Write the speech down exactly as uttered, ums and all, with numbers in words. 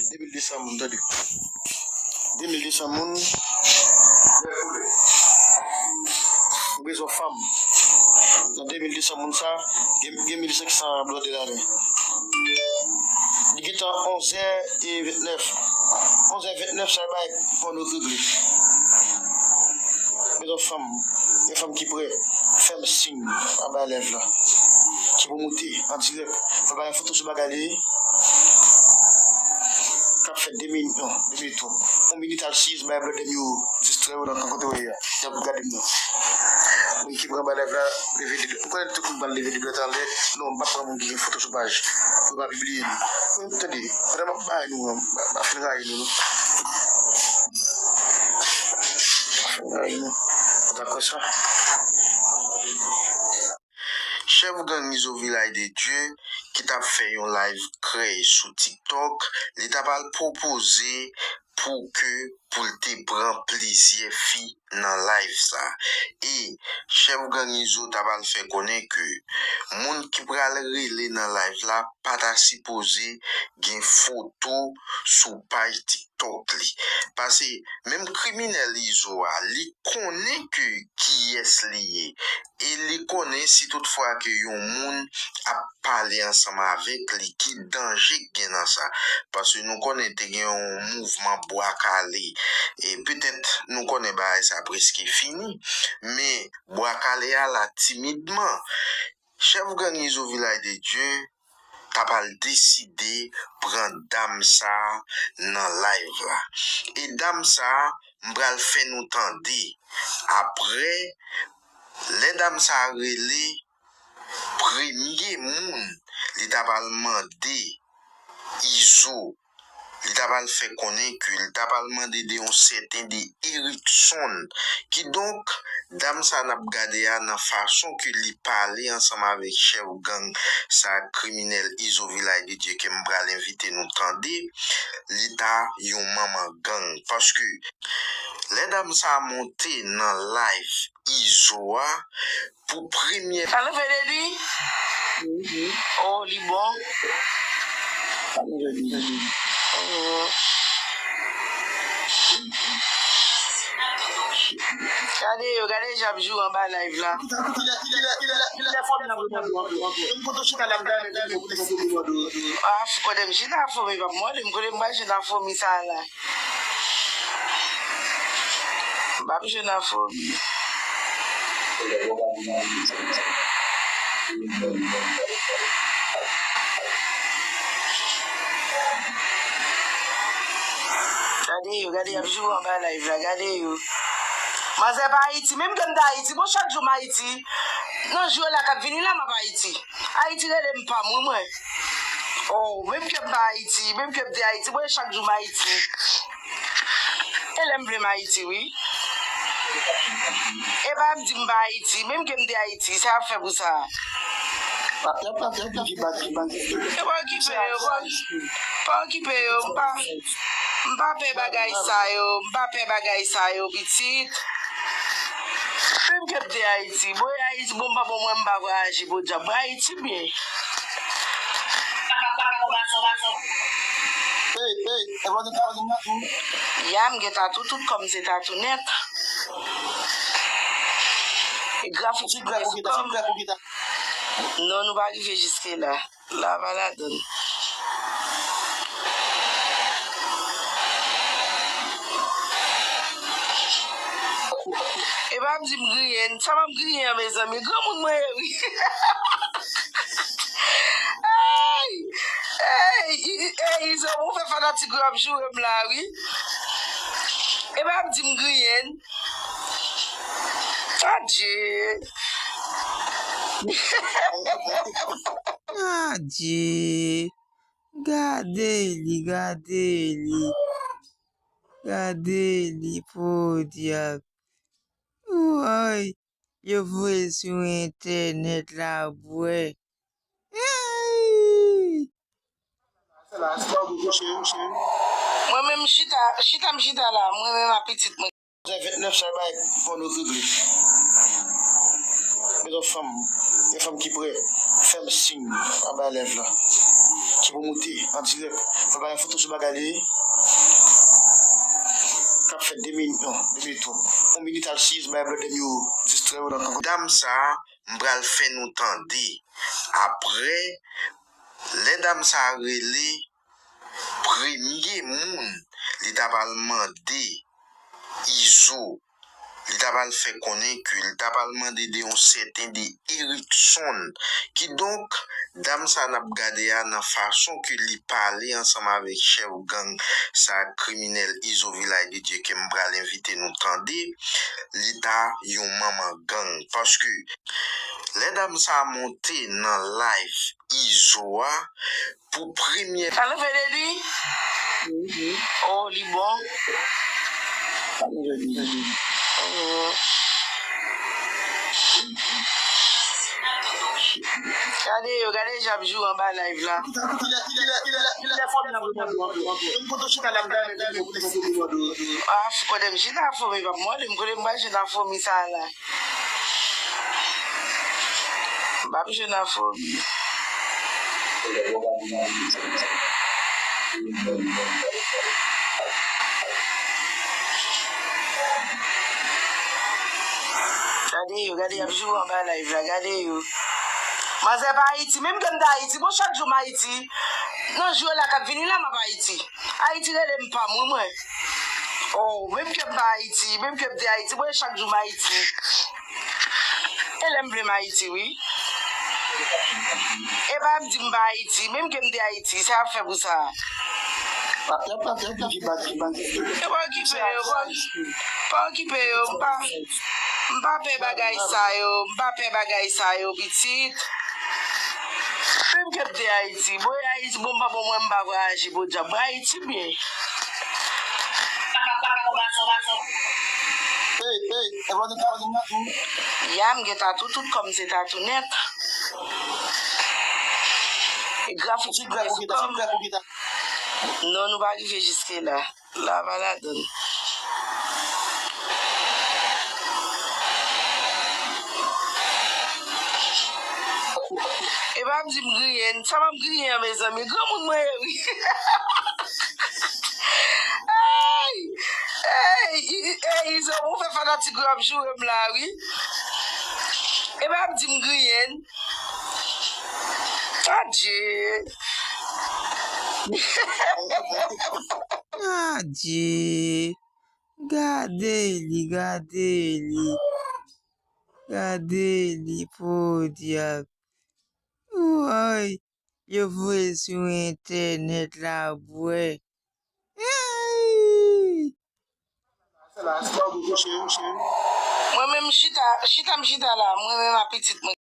de mil de san moun, tande. De mil de san moun. M bezwen fanm. Nan de mil de san moun sa, gen, gen mil senk san blòdè ladan. Li gentan onzè e vennèf. Onzè vennèf sa bay pòno regle. Bezwen fanm. Yon fanm ki prè. Fè m siy anba live la. Ki pou moute an dirèk. Fè bay yon foto sou bagay li. K ap fè de minit, non, de minit twòp. Yon minit al siz, bay blòdè m yo distrè yo nan kote yo ye a. Y ap gade m nan. Moun ki pran anba live la, leve de dwèt. M konnen tout moun pral leve de dwèt anlè. Non, m p ap pran moun ki gen foto sou paj. Pou yo pa pibliye li. Tande, pandan m ap bay nou an, m pa, m pa fin rayi nou, non. M pa fin rayi nou. Ou ta kwè sa? Chèf gang Izo Vilaj de Dye, ki t ap fè yon live krèy sou TikTok, li t ap al pwopoze pou ke, pou l te pran plizyè fi nan live sa. E chèf gang Izo t ap al fè konnen ke moun ki pral rele nan live la pa ta sipoze gen foto sou paj TikTok li. Paske menm kriminèl Izo a, li konnen ke kiyès li ye. E li konnen si toutfwa ke yon moun ap pale ansanm avèk li, ki danje k gen nan sa. Paske nou konnen te gen yon mouvman Bwa Kale. E petèt nou konnen bagay sa prèske fini. Men Bwa Kale a la timidman. Chèf gang Izo Vilaj de Dye t ap al deside pran dam sa nan live la. E dam sa, m pral fè nou tande. Apre, lè dam sa rele, premye moun li t ap al mande Izo, li t ap al fè konnen ke li t ap al mande de yon sèten de Erickson. Kidonk, dam sa n ap gade a nan fason ke li pale ansanm avèk chèf gang sa, kriminèl Izo Vilaj de Dye ke m pral envite nou tande, li ta yon manman gang. Paske lè dam sa monte nan live Izo a, pou premye. Sa nou fè de li? Oh, li bon. Oh. Gade yo, gade jan ap joure anba live la. Ah, kote m chita fomi, pa m wè m kote m pral chita fomi sa la. M p ap jwe nan fomi. Gade yo, gade y ap joure anba live la, gade yo. Manzè pa Ayiti, menm ke m t Ayiti, bon, chak jou m Ayiti. Nan jou la k ap vini la, m ap Ayiti. Ayiti rele m pa m, wi, mwen. Oh, menm ke m pa Ayiti, menm ke m te Ayiti, mwen chak jou m Ayiti. E lè m vle m Ayiti, wi. E pa m di m pa Ayiti, menm ke m te Ayiti, sa y ap fè pou sa. E pa okipe yo, pa, pa okipe yo, m pa, m pa pè bagay sa yo, m pa pè bagay sa yo, pitit. Menm ke m te Ayiti, bon, Ayiti, bon, m pa bon, mwen, m pa vwayaje, podyab, mwen Ayiti byen. Ey, ey, e pa de tatou, tatou. Ya, m gen tatou, tout kò m se tatou nèt. E grafiti. Ti grèk ou gen, ti grèk ou gen. Non, nou pa rive jiske la. La pa ladann. E pa m di m griyen, sa pa m griyen an, mezanmi, granmoun mwen ye, wi. Ey! Ey! Ey, Izo, ou fè fanatik yo ap joure m la, wi. E pa m di m griyen. Adje! Adje! Gade li, gade li. Gade li, podyab. Woy, yo voye l sou entènèt la, bwè. Ey! Mwen menm chita, chita m chita la, mwen menm ak pitit mwen. Vennèf sa bay pòno regle. Bezwen fanm, yon fanm ki prè, fè m siy anba live la. Ki pou moute an dirèk. Fè bagay foto sou bagay li. K ap fè de minit, non, de minit twòp. Yon minit al siye bay blòdè m yo distrè yo nan kankou. Dam sa a, m pral fè nou tande. Apre, lè dam sa a rele, premye moun li ta pral mande Izo, li ta pral fè konnen ke li ta pral mande de yon sèten de Erickson. Kidonk, dam sa n ap gade a, nan fason ke li pale ansanm avèk chèf gang sa, kriminèl Izo Vilaj de Dye, ke m pral envite nou tande, li ta yon manman gang. Paske lè dam sa a monte nan live Izo a, pou premyè. Sa nou fè de li? Oh, li bon. Oh. Gade yo, gade jan y ap joure anba live la. Ah, kote m chita fomi p ap mòde m, kote m pa chita fomi sa la. M p ap jwenn a fomi. Gade yo, gade y ap joure anba live la, gade yo. Manzè pa Ayiti, menm ke m t Ayiti, bon, chak jou m Ayiti. Nan jou la k ap vini la, m ap Ayiti. Ayiti rele m pa m, wi, mwen. Oh, menm ke m pa Ayiti, menm ke m te Ayiti, mwen chak jou m Ayiti. E lè m vle m Ayiti, wi. E pa m di m pa Ayiti, menm ke m te Ayiti, sa y ap fè pou sa? Yo pa okipe yo, pa, pa okipe yo, m pa, m pa pè bagay sa yo, m pa pè bagay sa yo, pitit. Menm ke m te Ayiti, bon, Ayiti, bon, m pa bon, mwen, m pa vwayaje, podyab, mwen Ayiti byen. Ey, ey, e pa de tatou? Ya, m gen tatou, tout kò m se tatou nèt. E grafik. Ti grafik ou gen, ti grafik ou gen. Non, nou pa rive jiske la. La pa ladann. E pa m di m griyen. Sa m ap griyen an, mezanmi? Granmoun mwen ye, wi. Ey! Ey! I- i- Ey, Izo, ou fè fanatik yo ap joure m la, wi. E pa m di m griyen. Adje. Adje. Gade li, gade li. Gade li, podyab. Woy, yo voye sou entènèt la, bwè. Ey! Mwen menm chita, chita m chita la, mwen menm a pitit mwen.